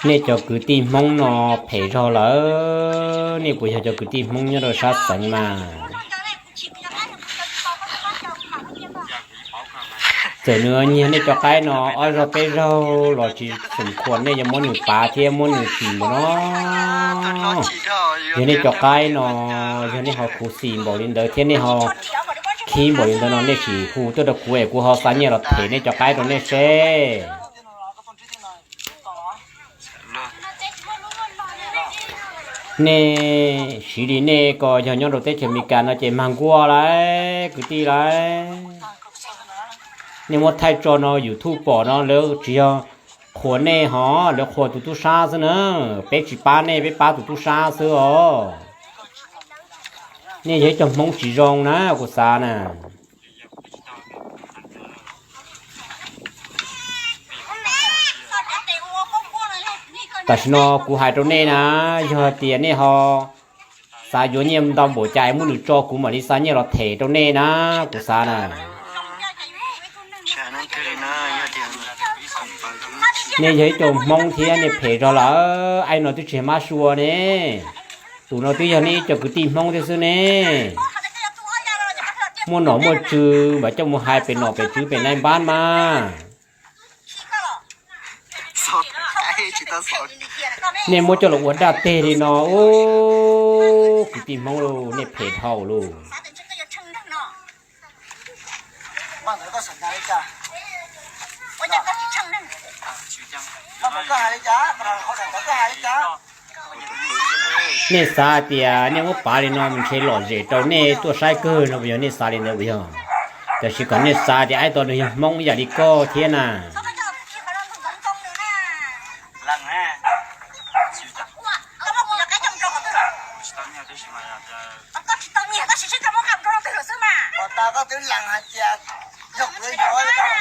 Nej cov kwv tij Hmoob no phem zog lawm, nej puas yog cov kwv tij Hmoob nyob rau sab xeev mas? Txawm nws nyiag nej cov qaib no ob zaug peb zaug los tsis xum khuas nej yuav muab nws pav thiab muab nws xim npaum no. Yog nej cov qaib no, yog nej ho khuv xim npaum li ntawd thiab nej ho khib npaum li ntawd no nej sim hu tuaj rau kuv es kuv ho xa nyiaj los them nej cov qaib rau nej seb. Nej siv li nej ko yog nyob rau teb chaws Amelikas no ces mag nkuaj lawm kwv tij lawm. Nej muab thaij tso no YouTube pom no lawv tsis yog qhuas nej ho, lawv qhuas tus tub sab xwb na. Peb tsis pab nej, peb pab tus tub sab xwb os. Nej yog ib cov Hmoob tsis zoo na kuv xav na. Tam sim no kuv hais rau nej na, yog hais tias nej ho xav yuav nyiaj ntau npaum cas es muab nws tso kuv mam li xa nyiaj los them rau nej na, kuv xav na. Nej yog ib co Hmoob thiab nej phem zog lawm, ai no twb tsis mab sua ne. Tus no twb yog nej ib co kwv tij Hmoob thiab xwb ne. Muaj nom muaj tswv mam coj mus hais pem nom pem tswv pem nai npab mas. Nej muab coj los ua daj teg li no, kwv tij Hmoob lauj, nej phem dhau lauj. Nej xav hais tias nej muab pav li no ntshe lom zem rau nej tuaj saib kawg no puas yog? Nej xav li ntawd puas yog? Tab sis kom nej xav tias aib tod nws yog Hmoob ib yam li koj thiab na.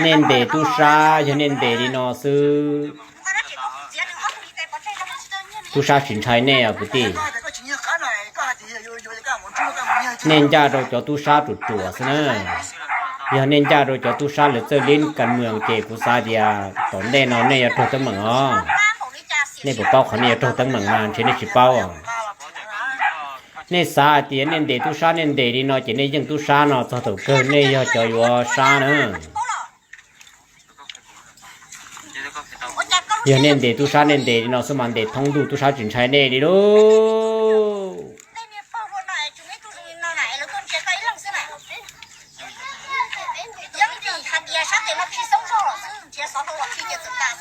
Nej ntes tub sab yog nej ntes li no xwb, tub sab tsis ntshai nej os kwv tij. Nej ncaj rau cov tub sab ruam ruam xwb na. Yog nej ncaj rau cov tub sab lawv txawj lib kas mwm ces kuv xav tias tom ntej no nej yuav raug teeb meem os. Nej puas paub qhov nej yuav raug teeb meem mas ntshe nej tsis paub. Nej xav hais tias nej ntes tub sab nej ntes li no ces nej yeej tub sab no txog thaum kawg nej yog cov yuav sab na. Yog nej ntes tub sab nej ntes li no xwb mas ntes thoob ntuj tub sab tsis ntshai nej li lauj.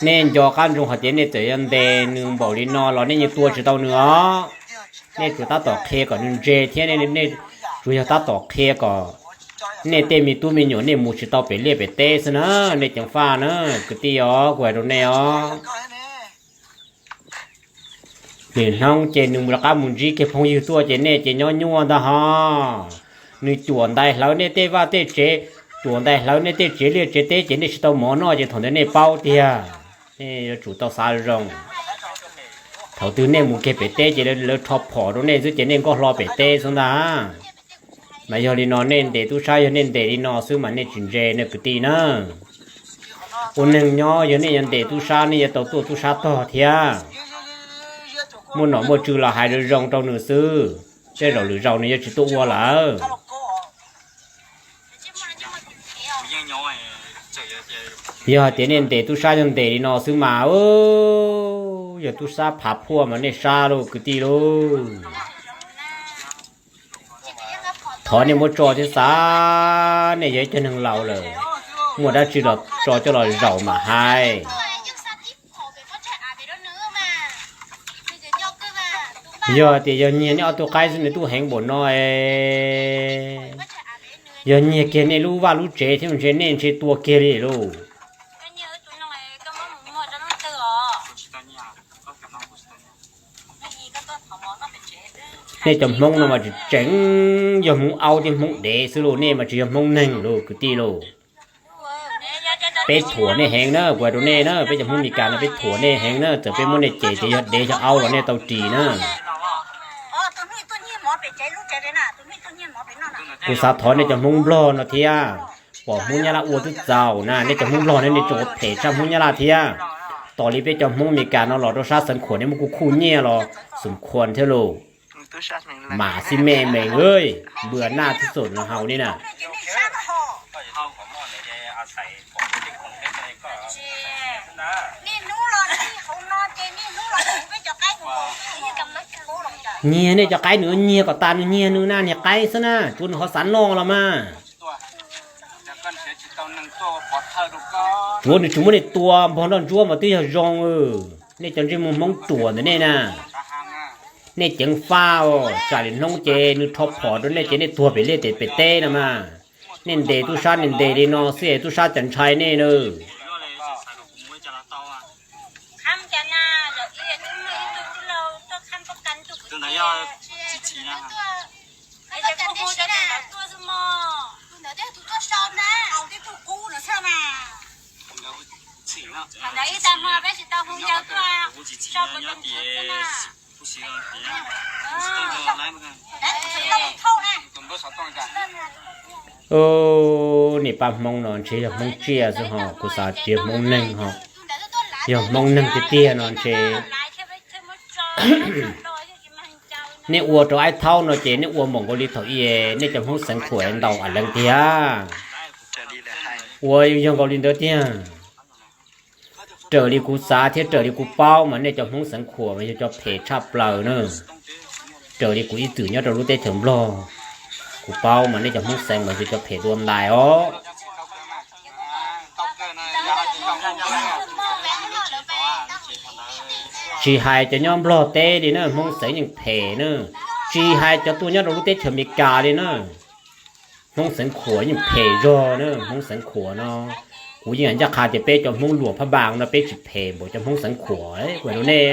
Nej nco qab ntsoov hais tias nej txawm yuav ntes nws npaum li no los nej yeej tua tsis tau nws os. Nej tsuas tab tom qhia kom nws ntse thiab nej tsuas yog tab tom qhia kom nej tej me tub me nyuam nej mus tsis tau pem liaj pem teb xwb na, nej ceev faj na kwv tij os, kuv hais rau nej os. Lwm hnub ces nws mus rov qab mus ntsib kiag phooj ywg tuaj ces nej ces nyob nyuaj ntag ho. Nws cuam ntais hlawv nej tej vaj tej tsev, cuam ntais hlawv nej tej tsev liaj tsev teb ces nej tsis tau mov noj ces thaum ntawd nej paub tiag. Nej yuav tsum tau xav zoo. Thaum twg nej mus kiag pem teb ces lawv rho phom rau nej xwb ces nej nkoj hlo pem teb xwb ntag. Mas yog li no nej ntes tub sab yog nej ntes li no xwb mas nej tsis ntse nej kwv tij na. Ua neeg nyob yog nej yuav ntes tub sab nej yuav tau tuaj tub sab tog thiab. Muaj nom muaj tswv los hais zoo zoo rau nws xwb, tej zaum lwm zaus nws yuav tsis tuaj ua lawm. Yog hais tias nej ntes tub sab yog ntes li no xwb mas, yog tub sab phav phuaj mas nej sab lauj kwv tij lauj. Thov nej muab tso thiab xav, nej yog ib co neeg laus lawm, muaj dab tsi los tso coj los zaum mam hais. Yog tias yog nyiag nej ob tug qaib xwb nws tuaj heev npaum no es, yog nyiag kiag nej lub vaj lub tsev thiab ntshe nej ntshe tua kiag li lauj. Nej cov Hmoob no mas tseem tseem yog Hmoob aub thiab Hmoob dev xwb lauj, nej mas tsis yog Hmoob neeg lauj kwv tij lauj. Peb thuam nej heev na, kuv hais rau nej na, peb cov Hmoob Meskas no peb thuam nej heev na, txawm peb muab nej cem tias yog dev yog aub los nej tau ris na. Kuv xav thov nej cov Hmoob Nplog no thiab, pom Hmoob Nyab Laj ua twb txaus na, nej cov Hmoob Nplog no nej tseem ua phem tshaj Hmoob Nyab Laj thiab. Tos li peb cov Hmoob Amelikas no los rau sab Xeev Khuam nej muab kuv khuj nyiaj los xum khuam thiab lauj. Mas xij me me, npws naj tib xum no haus li na. Nyiag nej cov qaib nws, nyiag kom tas nws, nyiag nws na, niag qaib xwb na, tsuav nws ho xav noj los mas. Tsuav nws tsis muab nej tua npog nroj ntsuab mas twb yog zoo. Nej cov ntsej muag Hmoob ruam ntawm nej na, nej ceev faj os, tsam li hnub ces nws rho phom rau nej ces nej tuag pem liaj pem teb no mas. Nej ntes tub sab, nej ntes li no xwb es tub sab cas ntshai nej na. Niam pab Hmoob no ntshe yog Hmoob tsiaj xwb ho, kuv xav tsis yog Hmoob neeg ho. Yog Hmoob neeg tiag tiag no ntshe nej ua rau aib thaub no ces nej ua npaum nkaus li thaum ub nej cov Hmoob Xeev Khuam ntaus a leej tiag. Ua yog nkaus li ntawd tiag. Raws li kuv xav thiab raws li kuv paub mas nej cov Hmoob Xeev Khuam mas yog cov phem tshaj plaws na. Raws li kuv ib txwm nyob rau lub teb chaws Nplog, kuv paub mas nej cov Hmoob Xeev mas yog cov phem dua ntais os. Tsis hais cov nyob Nplog teb li na, Hmoob Xeev yeej phem na. Tsis hais cov tuaj nyob rau lub teb chaws Amelikas li na, Hmoob Xeev Khuam yeej phem zog na. Hmoob Xeev Khuam no kuv yeej ncaj qha tias peb cov Hmoob luam phab npas no peb tsis phem npaum cov Hmoob Xeev Khuam kuv hais rau nej.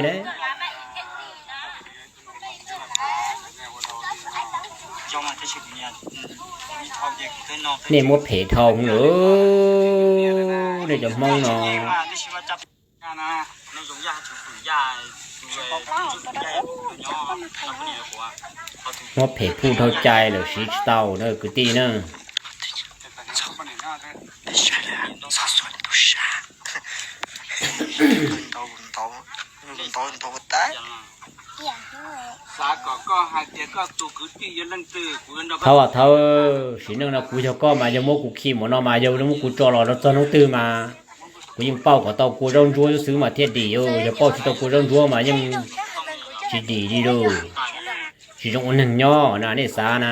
Nej muab phem dhau lawm, nej cov Hmoob no. Muab phem phuj dhau cai lawm siv tsis tau na kwv tij na. Thawb thawb, sim neej no kuv yog koj mas yog muab kuv khi mus no mas yog muab kuv tso los rau txog hnub twg mas kuv yeej pauj kom tau kua zaub ntsuab xwb mas thiaj dim. Yog pauj tsis tau kua zaub ntsuab mas yeej tsis dim li lauj. Tsis zoo ua neeg nyob na, nej xav na,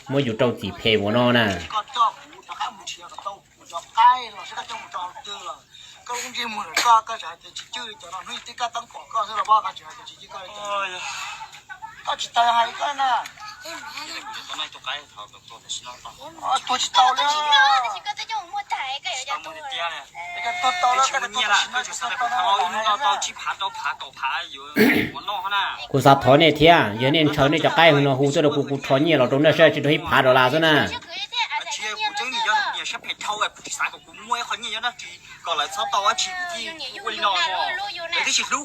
muab yus rau txim phem ua no na. Kuv xav thov nej thiab, yog nej ntshaw nej cov qaib hwv no hu tuaj rau kuv, kuv rho nyiaj los rau nej saib tsis rau ib phav dollar xwb na.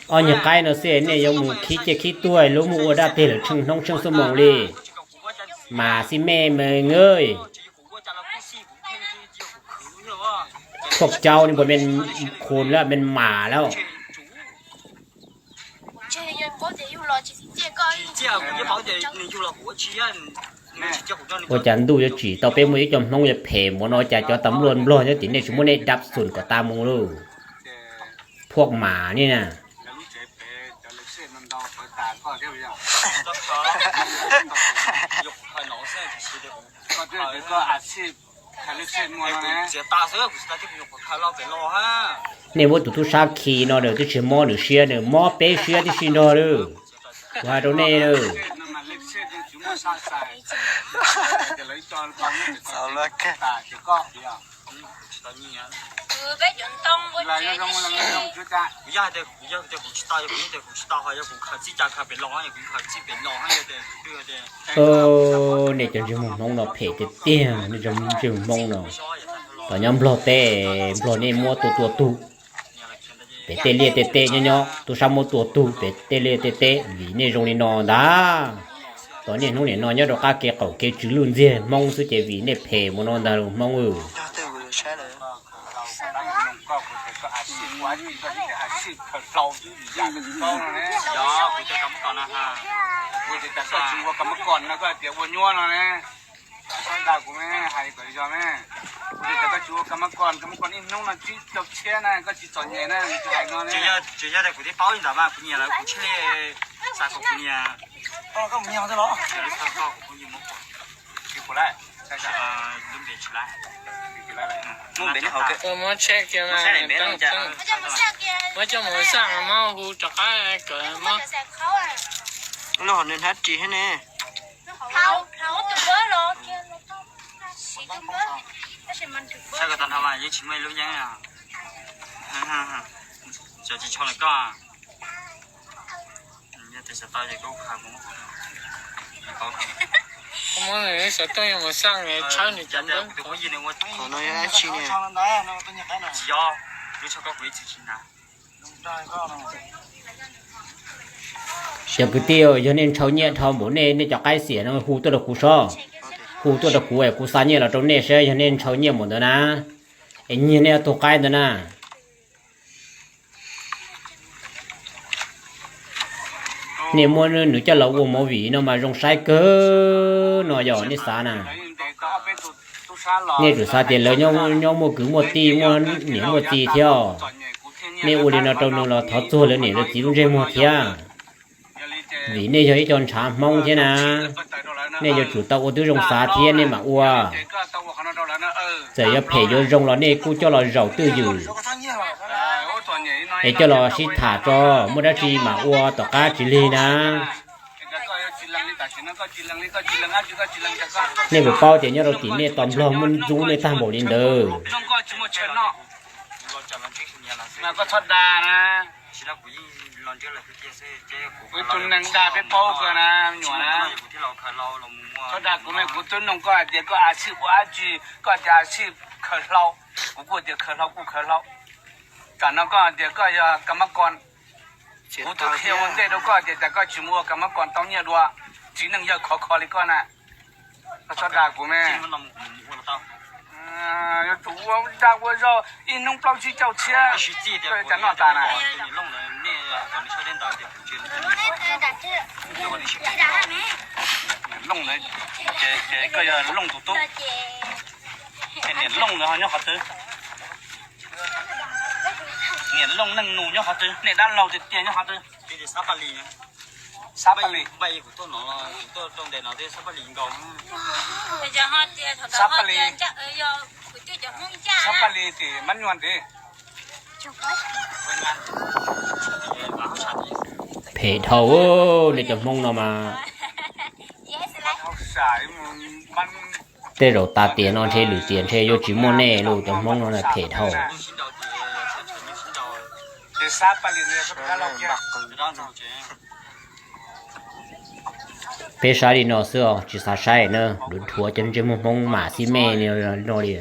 Ob nyuag qaib no xwb nej yuav mus khib ciaj khib tuag, lub muag ua dab teg lawm tsheej hnub tsheej xuab moos li. Mas xij me me, phuaj caub ni puas me khun lawm, me mas lawm. Ua cas ntuj yuav tsim tau peb muaj ib co Hmoob yuav phem npaum no, cas cov tas npluaj Nplog nyob tim nej tsis muab nej dab xum kom tas mus lauj. Phuaj mas ni na. Nej muab tus tub sab khi no nws twb tsis mob nws siab, nws mob peb siab tib si nrog lawm. Kuv hais rau nej lawm. Nej cov ntsej muag Hmoob no phem tiag tiag, nej cov ntsej muag Hmoob no. Los nyob Nplog teb, Nplog nej muab tua tua tug pem tej liaj tej teb, nyob nyob tub sab muab tua tug pem tej liaj tej teb vim nej zoo li no ntag. Tos niaj hnub nim no nyob rau qab kev qaum kev tswv luj ntxiag Hmoob xwb ces vim nej phem mus no ntag Hmoob. Khaws hlau xwb, yam koj tsis paub no ne. Yog, kuv cov kas mab kom no. Kuv tias koj tsis ua kas mab kom no, koj tias ua nyuaj no ne. Koj dag kuv me, hais kom yog me. Kuv tias koj tsis ua kas mab kom, kas mab kom ib hnub no tsib caug txhiab na, koj tsis txom nyem na, koj hais no ne. Tsis yog tias kuv twb paub li ntawd mas kuv nyiam lawm kuv thiaj li xav kom kuv nyiam. Koj mus nyiam xwb los? Tsis pom lawm. Lub npe tsis lawm. Muab npe nyob hauv. Muab tsheb kiag, muab coj mus xaj, muab hu rov qab kom muab. Lub hauv nws hnab ris thiab ne. Saib koj tau dhau mas yeej tsis muaj ib lub yeeb. Tsis tshua lawm koj. Yog tias xav tau ces koj khaws mus. Muab nws xov tooj yuav mus xaj tshawb nws cov npawb. Qhov no yog dab tsi ne? Tsis yog, lub tsho koj kuv ib txwm tsis hnav. Cov kwv tij, yog nej ntshaw nyiaj dhau npaum nej, nej cov qaib xiam no hu tuaj rau kuv sob. Hu tuaj rau kuv es kuv xa nyiaj los rau nej saib, yog nej ntshaw nyiaj npaum ntawd na, es nyiag nej ob tug qaib ntawd na. Nej muab nws coj los ua movie no mas zoo saib kawg no yog nej xav na. Nej tsum xav tias lawv nyob muaj kwv muaj tij, muaj niam muaj txiv thiab. Nej ua li no rau nws los thov txuag lawv niam lawv txiv lub ntsej muag thiab. Vim nej yog ib co ntshav Hmoob thiab na, nej yuav tsum tau ua tib zoo xav thiab nej mam ua. Txawm yuav phem yuav zoo los nej kuj coj los zaum twj ywm, es coj los sib tham tso, muaj dab tsi mam ua tom qab tsis lig na. Nej puas paub tias nyob rau tim nej tos Nplog muaj ntxub nej tag npaum li ntawd. Kuv tus neeg dag peb paub kawg na, me nyuam na. Koj dag kuv, kuv twb nug koj hais tias koj a xij ua dab tsi, koj tias a xij khaws hlau. Kuv kuj tias khaws hlau kuj khaws hlau. Tsam no koj tias koj yog kas mab kos. Kuv twb qhia ua ntej rau koj tias cas koj tsis mus ua kas mab kos tau nyiaj dua, txiv neej yawg khov kho li koj na. Koj txhob dag kuv me. Yuav tsum ua dag ua zog ib hnub plaub tsib caug txhiab, koj yuav cas noj tas na. Niam Looj ntawd ces koj yog Looj tus tub. Niam Looj ntawd ho nyob qhov twg? Niam Looj neej nus nyob qhov twg? Nej dab laug tiag tiag nyob qhov twg? Xab Paj Lis. Xab Paj Lis, Xab Paj Lis tim Mab Nyuam ntiv. Phem dhau, nej cov Hmoob no mas. Tej zaum tas tiam no ntshe lwm tiam ntshe yuav tsis muaj nej lawm, cov Hmoob no na phem dhau. Peb saib li no xwb os, tsis xav saib na, dhuav dhuav cov ntsej muag Hmoob mam xib mej li no li.